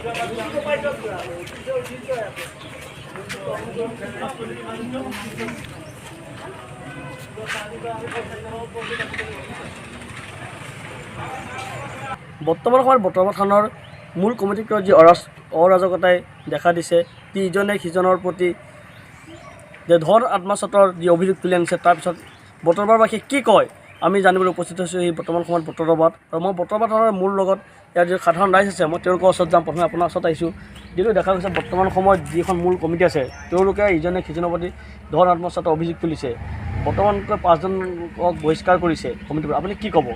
বৰ্তমান সময়ত বটদ্ৰৱা থানৰ মূল কমিটিক যি অৰাজকতাই দেখা দিছে, যি ইজনে সিজনৰ প্ৰতি যে ধন আত্মসাতৰ যি অভিযোগ তুলি আনিছে, তাৰপিছত বটদ্ৰৱাবাসীয়ে কি কয় আমি জানিবলৈ উপস্থিত হৈছোঁ এই বৰ্তমান সময়ত বটদ্ৰৱাত। আৰু মই বটদ্ৰৱা থানৰ মূল লগত ইয়াৰ যি সাধাৰণ ৰাইজ আছে, মই তেওঁলোকৰ ওচৰত যাম। প্ৰথমে আপোনাৰ ওচৰত আহিছোঁ। যিহেতু দেখা গৈছে বৰ্তমান সময়ত যিখন মূল কমিটি আছে, তেওঁলোকে ইজনে সিজনৰ প্ৰতি ধন আত্মসাতৰ অভিযোগ তুলিছে, বৰ্তমানকৈ 5জনক বহিষ্কাৰ কৰিছে কমিটিৰ পৰা, আপুনি কি ক'ব?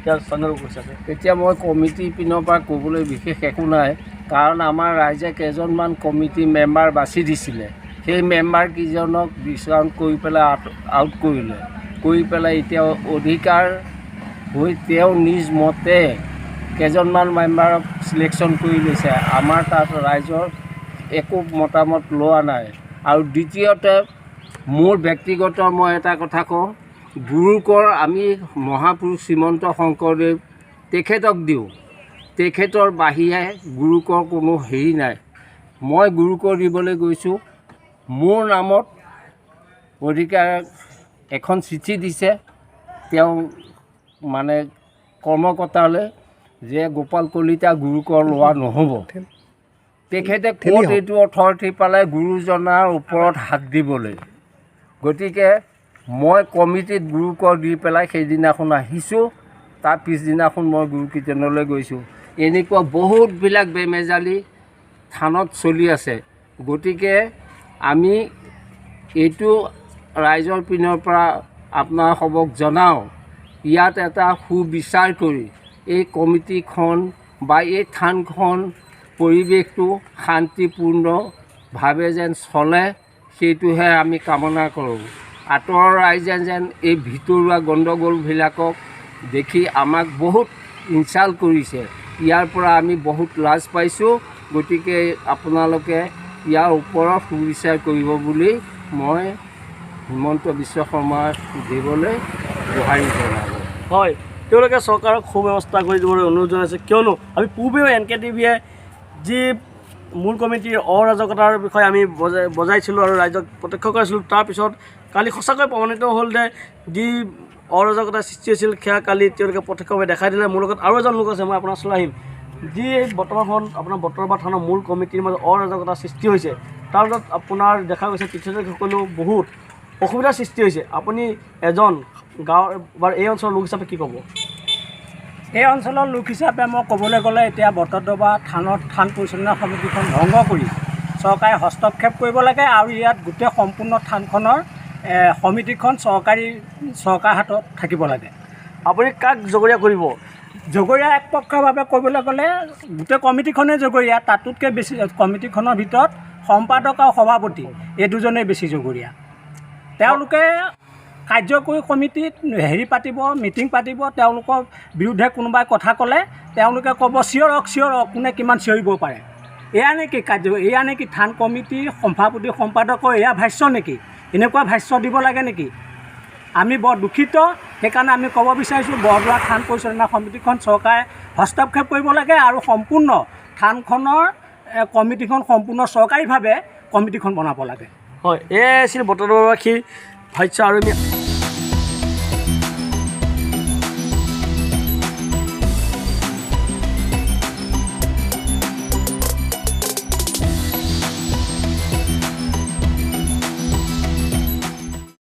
ইয়াৰ স্থানীয় লোক হিচাপে। এতিয়া মই কমিটিৰ পিনৰ পৰা ক'বলৈ বিশেষ একো নাই, কাৰণ আমাৰ ৰাইজে কেইজনমান কমিটি মেম্বাৰ বাছি দিছিলে, সেই মেম্বাৰ কেইজনক ডিছকাউণ্ট কৰি পেলাই আউট কৰিলে, কৰি পেলাই এতিয়া অধিকাৰ হৈ তেওঁ নিজ মতে কেইজনমান মেম্বাৰক চিলেকশ্যন কৰি লৈছে। আমাৰ তাত ৰাইজৰ একো মতামত লোৱা নাই। আৰু দ্বিতীয়তে মোৰ ব্যক্তিগত মই এটা কথা কওঁ, গুৰুকৰ আমি মহাপুৰুষ শ্ৰীমন্ত শংকৰদেৱ তেখেতক দিওঁ, তেখেতৰ বাহিৰে গুৰুকৰ কোনো হেৰি নাই। মই গুৰুকৰ দিবলৈ গৈছোঁ, মোৰ নামত অধিকাৰ এখন চিঠি দিছে তেওঁ মানে কৰ্মকৰ্তালৈ যে গোপাল কলিতা গুৰুকৰ লোৱা নহ'ব। তেখেতে ক'ত এইটো অথৰিটি পালে গুৰুজনাৰ ওপৰত হাত দিবলৈ? গতিকে মই কমিটিত গুৰুকৰ দি পেলাই সেইদিনাখন আহিছোঁ, তাৰ পিছদিনাখন মই গুৰু কীৰ্তনলৈ গৈছোঁ। এনেকুৱা বহুতবিলাক বেমেজালি থানত চলি আছে। গতিকে আমি এইটো ৰাইজৰ পিনৰ পৰা আপোনাৰ সবক জনাওঁ, ইয়াত এটা সুবিচাৰ কৰি এই কমিটিখন বা এই থানখন পৰিৱেশটো শান্তিপূৰ্ণভাৱে যেন চলে, সেইটোহে আমি কামনা কৰোঁ। আঁতৰৰ ৰাইজে যেন এই ভিতৰুৱা গণ্ডগোলবিলাকক দেখি আমাক বহুত ইনচাল্ট কৰিছে, ইয়াৰ পৰা আমি বহুত লাজ পাইছোঁ। গতিকে আপোনালোকে ইয়াৰ ওপৰত সুবিচাৰ কৰিব বুলি মই হিমন্ত বিশ্ব শৰ্মা দেৱলৈ দোহাৰি জনালোঁ। হয়, তেওঁলোকে চৰকাৰক সুব্যৱস্থা কৰি দিবলৈ অনুৰোধ জনাইছে। কিয়নো আমি পূৰ্বেও এন কে টিভিয়ে যি মূল কমিটিৰ অৰাজকতাৰ বিষয়ে আমি বজাইছিলোঁ আৰু ৰাইজক প্ৰত্যক্ষ কৰিছিলোঁ, তাৰপিছত কালি সঁচাকৈ প্ৰমাণিত হ'ল যে যি অৰাজকতাৰ সৃষ্টি হৈছিল সেয়া কালি তেওঁলোকে প্ৰত্যক্ষভাৱে দেখাই দিলে। মোৰ লগত আৰু এজন লোক আছে, মই আপোনাৰ ওচৰলৈ আহিম। যি বৰ্তমান সময়ত আপোনাৰ বটদ্ৰৱা থানৰ মূল কমিটিৰ মাজত অৰাজকতাৰ সৃষ্টি হৈছে, তাৰ মাজত আপোনাৰ দেখা গৈছে তীৰ্থযাত্ৰীসকলেও বহুত অসুবিধাৰ সৃষ্টি হৈছে। আপুনি এজন গাঁৱৰ বা এই অঞ্চলৰ লোক হিচাপে কি ক'ব? এই অঞ্চলৰ লোক হিচাপে মই ক'বলৈ গ'লে এতিয়া বটদ্ৰৱা থানত থান পৰিচালনা সমিতিখন ভংগ কৰি চৰকাৰে হস্তক্ষেপ কৰিব লাগে আৰু ইয়াত গোটেই সম্পূৰ্ণ থানখনৰ সমিতিখন চৰকাৰ হাতত থাকিব লাগে। আপুনি কাক জগৰীয়া কৰিব? জগৰীয়া একপক্ষভাৱে ক'বলৈ গ'লে গোটেই কমিটিখনেই জগৰীয়া, তাতোতকৈ বেছি কমিটিখনৰ ভিতৰত সম্পাদক আৰু সভাপতি এই দুজনেই বেছি জগৰীয়া। তেওঁলোকে কাৰ্যকৰী কমিটিত হেৰি পাতিব, মিটিং পাতিব, তেওঁলোকৰ বিৰুদ্ধে কোনোবাই কথা ক'লে তেওঁলোকে ক'ব চিঞৰক চিঞৰক, কোনে কিমান চিঞৰিব পাৰে। এয়া নেকি কাৰ্য? এয়া নেকি থান কমিটিৰ সভাপতি সম্পাদকৰ এয়া ভাষ্য নেকি? এনেকুৱা ভাষ্য দিব লাগে নেকি? আমি বৰ দুখিত। সেইকাৰণে আমি ক'ব বিচাৰিছোঁ বৰদোৱা থান পৰিচালনা সমিতিখন চৰকাৰে হস্তক্ষেপ কৰিব লাগে আৰু সম্পূৰ্ণ থানখনৰ কমিটিখন সম্পূৰ্ণ চৰকাৰীভাৱে কমিটিখন বনাব লাগে। হয়, এয়াই আছিল বটদ্ৰৱাবাসীৰ ভাষ্য। আৰু আমি